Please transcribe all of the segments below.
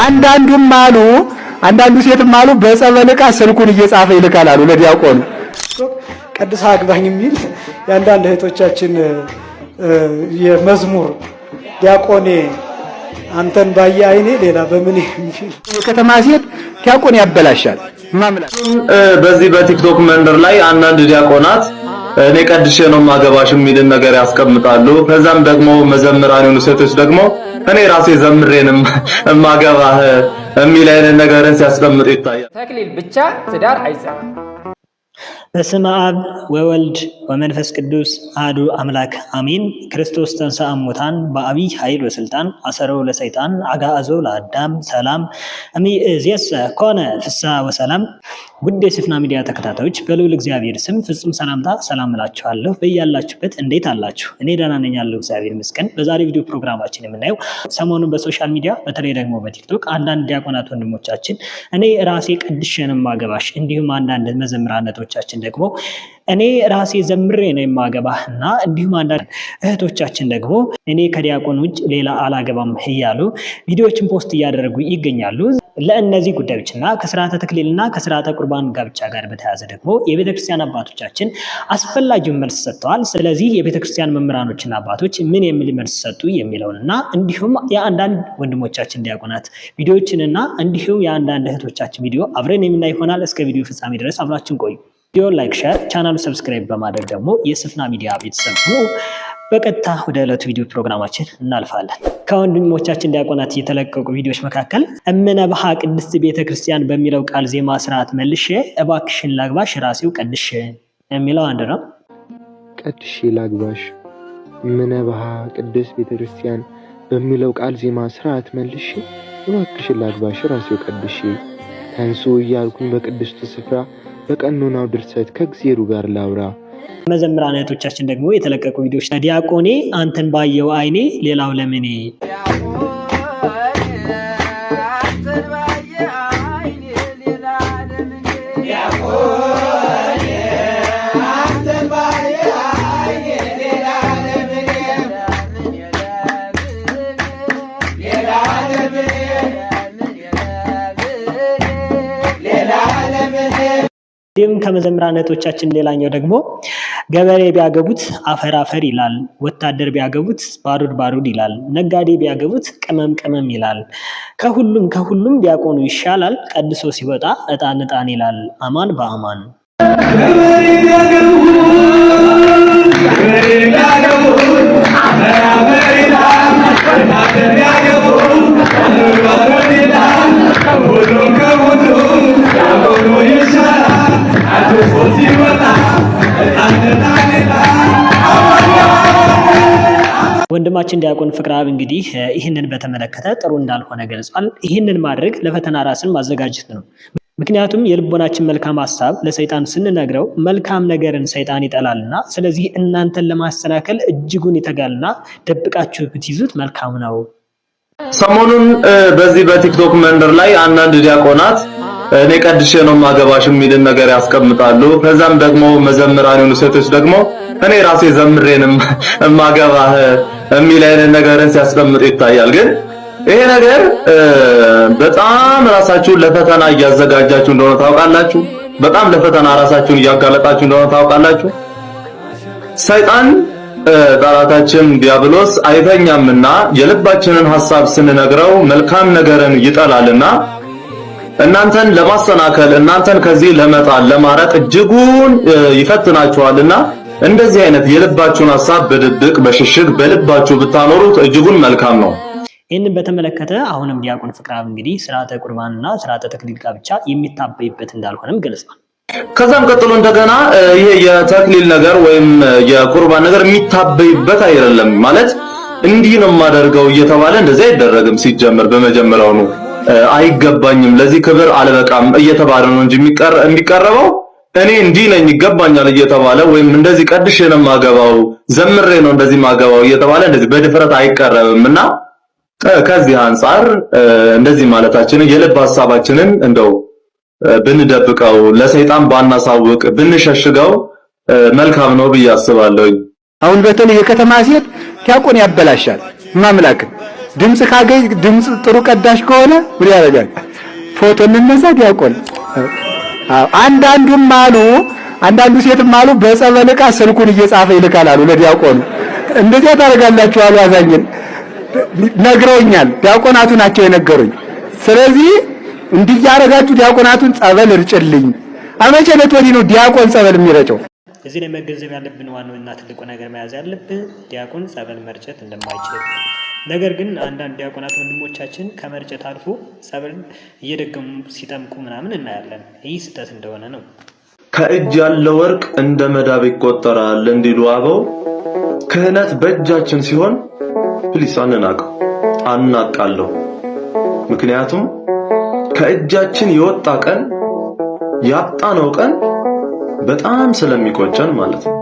አንዳንዱም አሉ፣ አንዳንዱ ሴትም አሉ በጸበል ዕቃ ስልኩን እየጻፈ ይልካል አሉ ለዲያቆኑ። ቀድሳ አግባኝ የሚል የአንዳንድ እህቶቻችን የመዝሙር ዲያቆኔ አንተን ባየ አይኔ ሌላ በምን የሚል። የከተማ ሴት ዲያቆን ያበላሻል። በዚህ በቲክቶክ መንደር ላይ አንዳንድ ዲያቆናት እኔ ቀድሼ ነው ማገባሽ የሚልን ነገር ያስቀምጣሉ። ከዛም ደግሞ መዘምራን የሆኑ ሴቶች ደግሞ እኔ ራሴ ዘምሬንም እማገባህ የሚል አይነት ነገርን ሲያስቀምጡ ይታያል። ተክሊል ብቻ ትዳር አይጸናም። በስመ አብ ወወልድ ወመንፈስ ቅዱስ አሐዱ አምላክ አሜን። ክርስቶስ ተንሥአ እሙታን በዐቢይ ኃይል ወሥልጣን አሰሮ ለሰይጣን አግዓዞ ለአዳም ሰላም እምይእዜሰ ኮነ ፍስሐ ወሰላም። ውድ የስፍና ሚዲያ ተከታታዮች፣ በልዑል እግዚአብሔር ስም ፍጹም ሰላምታ ሰላም እላችኋለሁ። በያላችሁበት እንዴት አላችሁ? እኔ ደህና ነኝ ያለው እግዚአብሔር ይመስገን። በዛሬ ቪዲዮ ፕሮግራማችን የምናየው ሰሞኑን በ social media በተለይ ደግሞ በቲክቶክ አንዳንድ ዲያቆናት ወንድሞቻችን እኔ ራሴ ቀድሼ ነው የማገባሽ፣ እንዲሁም አንዳንድ መዘምራነቶቻችን ደግሞ እኔ ራሴ ዘምሬ ነው የማገባህ እና እንዲሁም አንዳንድ እህቶቻችን ደግሞ እኔ ከዲያቆን ውጭ ሌላ አላገባም እያሉ ቪዲዮዎችን post እያደረጉ ይገኛሉ። ለእነዚህ ጉዳዮች እና ከስርዓተ ተክሊልና ከስርዓተ ቁርባን ጋብቻ ጋር በተያያዘ ደግሞ የቤተክርስቲያን አባቶቻችን አስፈላጊውን መልስ ሰጥተዋል። ስለዚህ የቤተክርስቲያን መምህራኖችና አባቶች ምን የሚል መልስ ሰጡ የሚለውንና እንዲሁም የአንዳንድ ወንድሞቻችን ዲያቆናት ቪዲዮዎችንና እንዲሁም የአንዳንድ እህቶቻችን ቪዲዮ አብረን የምናይ ይሆናል። እስከ ቪዲዮ ፍጻሜ ድረስ አብራችን ቆዩ። ቪዲዮ like፣ share፣ ቻናሉ subscribe በማድረግ ደግሞ የስፍና ሚዲያ ቤተሰብ ሁኑ። በቀጥታ ወደ ዕለቱ ቪዲዮ ፕሮግራማችን እናልፋለን። ከወንድሞቻችን ዲያቆናት የተለቀቁ ቪዲዮዎች መካከል እምነብሃ ቅድስት ቤተክርስቲያን በሚለው ቃል ዜማ ስርዓት መልሼ እባክሽን ላግባሽ ራሴው ቀድሼ የሚለው አንድ ነው። ቀድሼ ላግባሽ እምነብሃ ቅድስት ቤተክርስቲያን በሚለው ቃል ዜማ ስርዓት መልሼ እባክሽን ላግባሽ ራሴው ቀድሼ ተንሱ እያልኩኝ በቅድስቱ ስፍራ በቀኖናው ድርሰት ከእግዜሩ ጋር ላውራ። መዘምራን እህቶቻችን ደግሞ የተለቀቁ ቪዲዮዎች ዲያቆኔ አንተን ባየው አይኔ ሌላው ለምኔ። እንዲሁም ከመዘምራን እህቶቻችን ሌላኛው ደግሞ ገበሬ ቢያገቡት አፈር አፈር ይላል፣ ወታደር ቢያገቡት ባሩድ ባሩድ ይላል፣ ነጋዴ ቢያገቡት ቅመም ቅመም ይላል። ከሁሉም ከሁሉም ዲያቆኑ ይሻላል፣ ቀድሶ ሲወጣ እጣን እጣን ይላል። አማን በአማን። ወንድማችን ዲያቆን ፍቅረአብ እንግዲህ ይህንን በተመለከተ ጥሩ እንዳልሆነ ገልጿል። ይህንን ማድረግ ለፈተና ራስን ማዘጋጀት ነው። ምክንያቱም የልቦናችን መልካም ሀሳብ ለሰይጣን ስንነግረው መልካም ነገርን ሰይጣን ይጠላልና፣ ስለዚህ እናንተን ለማሰናከል እጅጉን ይተጋልና ደብቃችሁ ብትይዙት መልካም ነው። ሰሞኑን በዚህ በቲክቶክ መንደር ላይ አንዳንድ ዲያቆናት እኔ ቀድሼ ነው ማገባሽ የሚልን ነገር ያስቀምጣሉ። ከዛም ደግሞ መዘምራን የሆኑ ሴቶች ደግሞ እኔ ራሴ ዘምሬንም እማገባህ የሚል አይነት ነገርን ሲያስቀምጡ ይታያል። ግን ይሄ ነገር በጣም ራሳችሁን ለፈተና እያዘጋጃችሁ እንደሆነ ታውቃላችሁ። በጣም ለፈተና ራሳችሁን እያጋለጣችሁ እንደሆነ ታውቃላችሁ። ሰይጣን ጠላታችን ዲያብሎስ አይተኛምና የልባችንን ሐሳብ ስንነግረው መልካም ነገርን ይጠላልና እናንተን ለማሰናከል፣ እናንተን ከዚህ ለመጣል፣ ለማረቅ እጅጉን ይፈትናችኋልና እንደዚህ አይነት የልባችሁን ሐሳብ በድብቅ በሽሽግ በልባችሁ ብታኖሩት እጅጉን መልካም ነው። ይህንን በተመለከተ አሁንም ዲያቆን ፍቅረአብ እንግዲህ ስርዓተ ቁርባንና ስርዓተ ተክሊል ጋብቻ የሚታበይበት እንዳልሆነም ገልጿል። ከዛም ቀጥሎ እንደገና ይሄ የተክሊል ነገር ወይም የቁርባን ነገር የሚታበይበት አይደለም። ማለት እንዲህ ነው የማደርገው እየተባለ እንደዚህ አይደረግም። ሲጀመር በመጀመሪያው ነው አይገባኝም፣ ለዚህ ክብር አልበቃም እየተባለ ነው እንጂ የሚቀረበው እኔ እንዲህ ነኝ ይገባኛል እየተባለ ወይም እንደዚህ ቀድሼ ነው የማገባው ዘምሬ ነው እንደዚህ ማገባው እየተባለ እንደዚህ በድፍረት አይቀረብም። እና ከዚህ አንጻር እንደዚህ ማለታችንን የልብ ሐሳባችንን እንደው ብንደብቀው፣ ለሰይጣን ባናሳውቅ፣ ብንሸሽገው መልካም ነው ብዬ አስባለሁ። አሁን በተለይ የከተማ ሴት ዲያቆን ያበላሻል። ማምላክን ድምፅ ካገኝ ድምፅ ጥሩ ቀዳሽ ከሆነ ምን ያደርጋል? ፎቶ እንነሳ ዲያቆን። አንዳንዱም አሉ አንዳንዱ ሴትም አሉ በጸበል ዕቃ ስልኩን እየጻፈ ይልካል አሉ ለዲያቆኑ። እንደዚያ ታደርጋላችሁ አሉ። አዛኝን ነግረውኛል። ዲያቆናቱ ናቸው የነገሩኝ። ስለዚህ እንዲህ ያደረጋችሁ ዲያቆናቱን ጸበል እርጭልኝ። አመቼ ዕለት ወዲህ ነው ዲያቆን ጸበል የሚረጨው? እዚህ ላይ መገንዘብ ያለብን ዋናው እና ትልቁ ነገር መያዝ ያለብን ዲያቆን ጸበል መርጨት እንደማይችል፣ ነገር ግን አንዳንድ ዲያቆናት ወንድሞቻችን ከመርጨት አልፎ ጸበል እየደገሙ ሲጠምቁ ምናምን እናያለን። ይህ ስህተት እንደሆነ ነው። ከእጅ ያለ ወርቅ እንደ መዳብ ይቆጠራል እንዲሉ አበው፣ ክህነት በእጃችን ሲሆን please አንናቀው፣ አናቃለው። ምክንያቱም ከእጃችን የወጣ ቀን፣ ያጣነው ቀን በጣም ስለሚቆጨን ማለት ነው።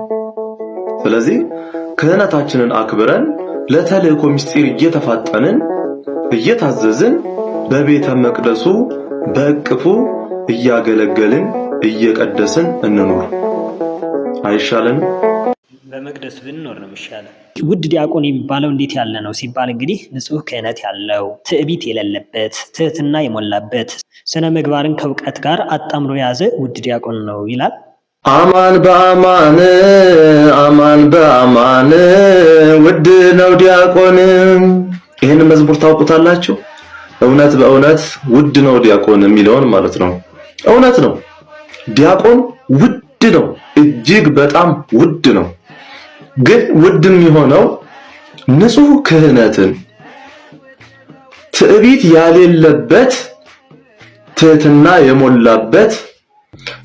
ስለዚህ ክህነታችንን አክብረን ለተልእኮ ምስጢር እየተፋጠንን፣ እየታዘዝን፣ በቤተ መቅደሱ በእቅፉ እያገለገልን፣ እየቀደስን እንኑር። አይሻለንም? በመቅደስ ብንኖር ነው የሚሻለው። ውድ ዲያቆን የሚባለው እንዴት ያለ ነው ሲባል እንግዲህ ንጹሕ ክህነት ያለው፣ ትዕቢት የሌለበት፣ ትህትና የሞላበት፣ ስነ ምግባርን ከእውቀት ጋር አጣምሮ የያዘ ውድ ዲያቆን ነው ይላል። አማን በአማን፣ አማን በአማን፣ ውድ ነው ዲያቆን። ይህን መዝሙር ታውቁታላችሁ? እውነት በእውነት ውድ ነው ዲያቆን የሚለውን ማለት ነው። እውነት ነው። ዲያቆን ውድ ነው፣ እጅግ በጣም ውድ ነው። ግን ውድ የሚሆነው ንጹህ ክህነትን፣ ትዕቢት ያሌለበት፣ ትህትና የሞላበት፣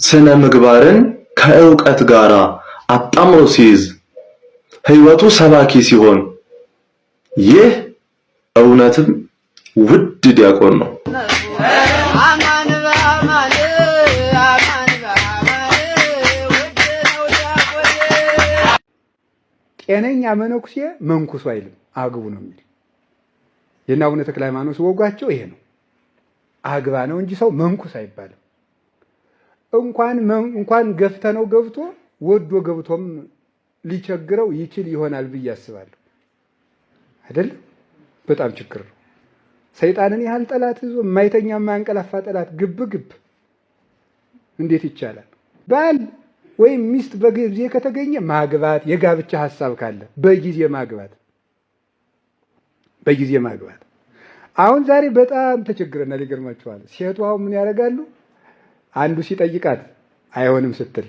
ስነ ምግባርን ከእውቀት ጋር አጣምሮ ሲይዝ፣ ህይወቱ ሰባኪ ሲሆን ይህ እውነትም ውድ ዲያቆን ነው። አማን በአማን፣ አማን በአማን፣ ውድ ነው ዲያቆን። ጤነኛ መነኩሴ መንኩሱ አይልም፣ አግቡ ነው የሚል። የእነ አቡነ ተክለ ሃይማኖት ወጓቸው ይሄ ነው። አግባ ነው እንጂ ሰው መንኩስ አይባልም። እንኳን ገፍተነው ገብቶ ወዶ ገብቶም ሊቸግረው ይችል ይሆናል ብዬ አስባለሁ። አይደለም፣ በጣም ችግር ነው። ሰይጣንን ያህል ጠላት ይዞ፣ የማይተኛ የማያንቀላፋ ጠላት ግብ ግብ እንዴት ይቻላል? ባል ወይም ሚስት በጊዜ ከተገኘ ማግባት፣ የጋብቻ ሀሳብ ካለ በጊዜ ማግባት፣ በጊዜ ማግባት። አሁን ዛሬ በጣም ተቸግረናል። ይገርማችኋል። ሴቷ አሁን ምን ያደርጋሉ? አንዱ ሲጠይቃት አይሆንም ስትል፣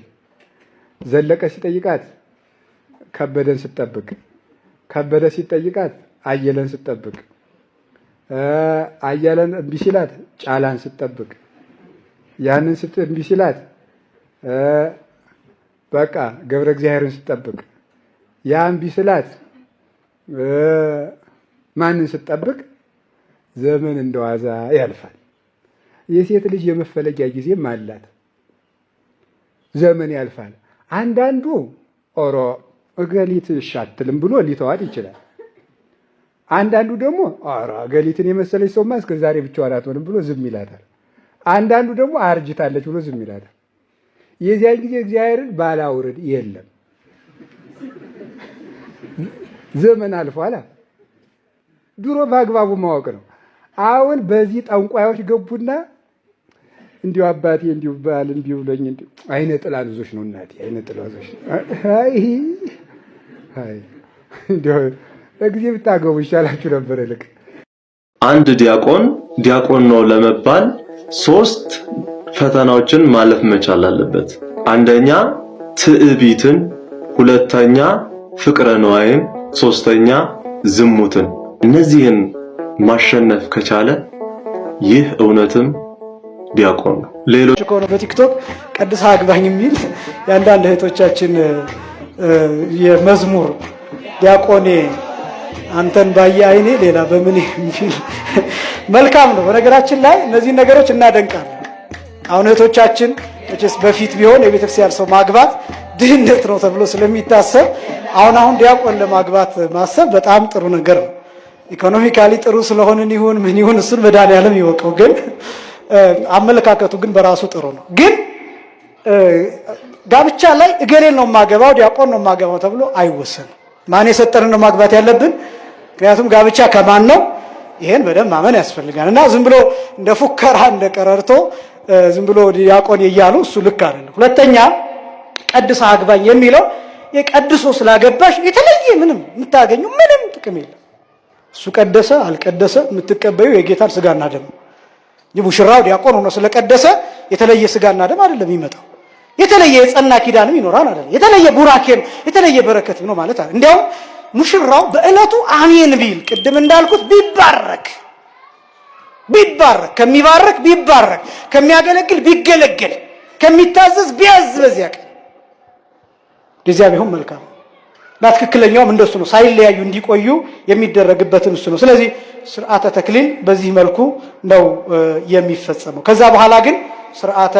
ዘለቀ ሲጠይቃት ከበደን ስትጠብቅ፣ ከበደ ሲጠይቃት አየለን ስትጠብቅ፣ አየለን እምቢ ሲላት ጫላን ስትጠብቅ፣ ያንን እምቢ ሲላት በቃ ገብረ እግዚአብሔርን ስትጠብቅ፣ ያ እምቢ ሲላት ማንን ስትጠብቅ፣ ዘመን እንደዋዛ ያልፋል። የሴት ልጅ የመፈለጊያ ጊዜም አላት። ዘመን ያልፋል። አንዳንዱ ኦሮ እገሊት እሺ አትልም ብሎ ሊተዋት ይችላል። አንዳንዱ ደግሞ ኦሮ እገሊትን የመሰለች ሰውማ እስከ ዛሬ ብቻዋን አትሆንም ብሎ ዝም ይላታል። አንዳንዱ ደግሞ አርጅታለች ብሎ ዝም ይላታል። የዚያን ጊዜ እግዚአብሔርን ባላውርድ የለም፣ ዘመን አልፏል። ድሮ በአግባቡ ማወቅ ነው። አሁን በዚህ ጠንቋዮች ገቡና እንዲሁ አባቴ እንዲሁ ባል እንዲሁ ብሎኝ እንዲሁ አይነ ጥላ ይዞሽ ነው እናቴ፣ አይነ ጥላ ይዞሽ ነው። አይ አይ፣ እንዲሁ በጊዜ ብታገቡ ይሻላችሁ ነበር። ይልቅ አንድ ዲያቆን ዲያቆን ነው ለመባል ሶስት ፈተናዎችን ማለፍ መቻል አለበት። አንደኛ ትዕቢትን፣ ሁለተኛ ፍቅረ ነዋይን፣ ሶስተኛ ዝሙትን። እነዚህን ማሸነፍ ከቻለ ይህ እውነትም ዲያቆን ነው። ሌሎች ከሆነ በቲክቶክ ቀድሳ አግባኝ የሚል የአንዳንድ እህቶቻችን የመዝሙር ዲያቆኔ አንተን ባየ አይኔ ሌላ በምን የሚል መልካም ነው። በነገራችን ላይ እነዚህን ነገሮች እናደንቃለን። አሁን እህቶቻችን መቼስ በፊት ቢሆን የቤተክርስቲያን ሰው ማግባት ድህነት ነው ተብሎ ስለሚታሰብ አሁን አሁን ዲያቆን ለማግባት ማሰብ በጣም ጥሩ ነገር ነው። Economically ጥሩ ስለሆንን ይሁን ምን ይሁን እሱን መድኃኒዓለም ይወቀው። ግን አመለካከቱ ግን በራሱ ጥሩ ነው። ግን ጋብቻ ላይ እገሌን ነው የማገባው፣ ዲያቆን ነው የማገባው ተብሎ አይወሰንም። ማን የሰጠንን ነው ማግባት ያለብን። ምክንያቱም ጋብቻ ከማን ነው? ይሄን በደንብ ማመን ያስፈልጋል። እና ዝም ብሎ እንደ ፉከራ እንደ ቀረርቶ ዝም ብሎ ዲያቆን እያሉ እሱ ልክ አይደለም። ሁለተኛ ቀድሳ አግባኝ የሚለው የቀድሶ ስላገባሽ የተለየ ምንም የምታገኙ ምንም ጥቅም የለም። እሱ ቀደሰ አልቀደሰ የምትቀበዩ የጌታን ስጋና ደም እንጂ ሙሽራው ዲያቆን ሆኖ ስለቀደሰ የተለየ ስጋና ደም አይደለም የሚመጣው። የተለየ የጸና ኪዳንም ይኖራል አይደለም። የተለየ ቡራኬም የተለየ በረከትም ነው ማለት አይደለም። እንዲያውም ሙሽራው በዕለቱ አሜን ቢል ቅድም እንዳልኩት ቢባረክ ቢባረክ ከሚባረክ ቢባረክ ከሚያገለግል ቢገለገል ከሚታዘዝ ቢያዝ በዚያ ቀን እንደዚያ ቢሆን መልካም እና ትክክለኛውም እንደሱ ነው። ሳይለያዩ እንዲቆዩ የሚደረግበትም እሱ ነው። ስለዚህ ስርዓተ ተክሊል በዚህ መልኩ ነው የሚፈጸመው። ከዛ በኋላ ግን ስርዓተ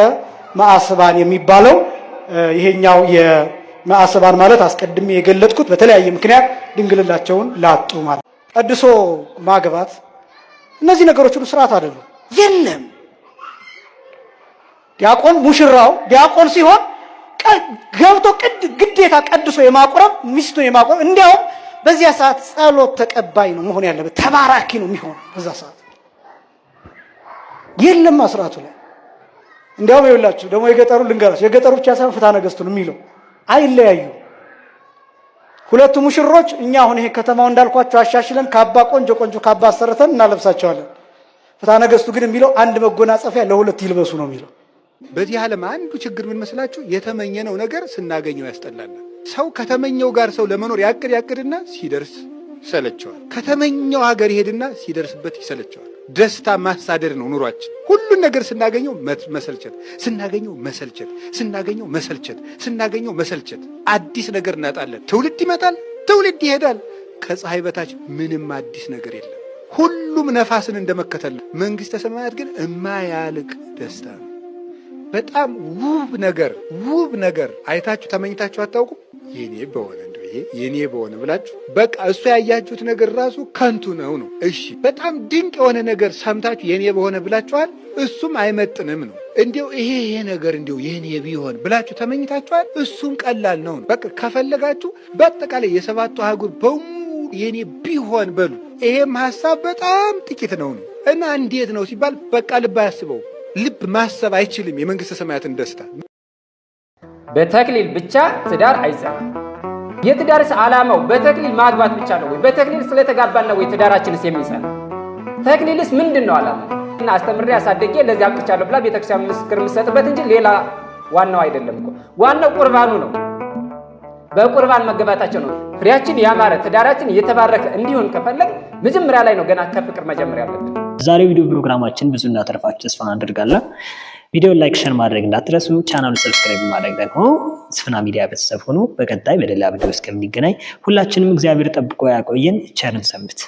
ማዕስባን የሚባለው ይሄኛው የማዕስባን ማለት አስቀድሜ የገለጥኩት በተለያየ ምክንያት ድንግልናቸውን ላጡ ማለት ቀድሶ ማግባት፣ እነዚህ ነገሮች ሁሉ ስርዓት አይደሉም። የለም ዲያቆን ሙሽራው ዲያቆን ሲሆን ገብቶ ግዴታ ቀድሶ የማቁረብ ሚስቱን የማቁረብ እንዲያውም በዚያ ሰዓት ጸሎት ተቀባይ ነው መሆን ያለበት፣ ተባራኪ ነው የሚሆነው በዛ ሰዓት። የለም ስርዓቱ ላይ እንዲያውም ይኸውላችሁ ደግሞ የገጠሩ ልንገራችሁ፣ የገጠሩ ብቻ ሳይሆን ፍትሐ ነገሥቱ ነው የሚለው አይለያዩ። ሁለቱ ሙሽሮች እኛ አሁን ይሄ ከተማው እንዳልኳቸው አሻሽለን ካባ ቆንጆ ቆንጆ ካባ አሰርተን እናለብሳቸዋለን። ፍትሐ ነገሥቱ ግን የሚለው አንድ መጎናጸፊያ ለሁለት ይልበሱ ነው የሚለው። በዚህ ዓለም አንዱ ችግር ምን መስላችሁ? የተመኘነው ነገር ስናገኘው ያስጠላል። ሰው ከተመኘው ጋር ሰው ለመኖር ያቅድ ያቅድና ሲደርስ ይሰለቸዋል። ከተመኘው ሀገር ይሄድና ሲደርስበት ይሰለቸዋል። ደስታ ማሳደድ ነው ኑሯችን። ሁሉን ነገር ስናገኘው መሰልቸት፣ ስናገኘው መሰልቸት፣ ስናገኘው መሰልቸት፣ ስናገኘው መሰልቸት። አዲስ ነገር እናጣለን። ትውልድ ይመጣል፣ ትውልድ ይሄዳል። ከፀሐይ በታች ምንም አዲስ ነገር የለም። ሁሉም ነፋስን እንደመከተል ነው። መንግሥተ ሰማያት ግን እማያልቅ ደስታ ነው። በጣም ውብ ነገር ውብ ነገር አይታችሁ ተመኝታችሁ አታውቁም? የኔ በሆነ እንደው ይሄ የኔ በሆነ ብላችሁ በቃ እሱ ያያችሁት ነገር ራሱ ከንቱ ነው ነው። እሺ በጣም ድንቅ የሆነ ነገር ሰምታችሁ የኔ በሆነ ብላችኋል፣ እሱም አይመጥንም ነው። እንዲው ይሄ ይሄ ነገር እንዲው የኔ ቢሆን ብላችሁ ተመኝታችኋል፣ እሱም ቀላል ነው ነው። በቃ ከፈለጋችሁ በአጠቃላይ የሰባቱ አህጉር በሙሉ የኔ ቢሆን በሉ። ይሄም ሀሳብ በጣም ጥቂት ነው ነው። እና እንዴት ነው ሲባል በቃ ልብ አያስበው፣ ልብ ማሰብ አይችልም የመንግስተ ሰማያትን ደስታ። በተክሊል ብቻ ትዳር አይጸናም። የትዳርስ ዓላማው በተክሊል ማግባት ብቻ ነው ወይ? በተክሊል ስለተጋባን ነው ወይ ትዳራችንስ የሚጸና? ተክሊልስ ምንድን ነው ዓላማው? እና አስተምሬ አሳድጌ ለዚህ አብቅቻለሁ ብላ ቤተክርስቲያን ምስክር የምትሰጥበት እንጂ ሌላ ዋናው አይደለም እኮ። ዋናው ቁርባኑ ነው። በቁርባን መገባታቸው ነው። ፍሬያችን ያማረ ትዳራችን የተባረከ እንዲሆን ከፈለግ መጀመሪያ ላይ ነው ገና ከፍቅር መጀመር ያለብን። ዛሬው ቪዲዮ ፕሮግራማችን ብዙ እንዳተረፋችሁ ተስፋ እናደርጋለን። ቪዲዮ like፣ share ማድረግ እንዳትረሱ። ቻናሉን subscribe ማድረግ ደግሞ ስፍና ሚዲያ ቤተሰብ ሆኖ በቀጣይ በሌላ ቪዲዮ እስከምንገናኝ ሁላችንም እግዚአብሔር ጠብቆ ያቆየን። ቸርን ሰንብት።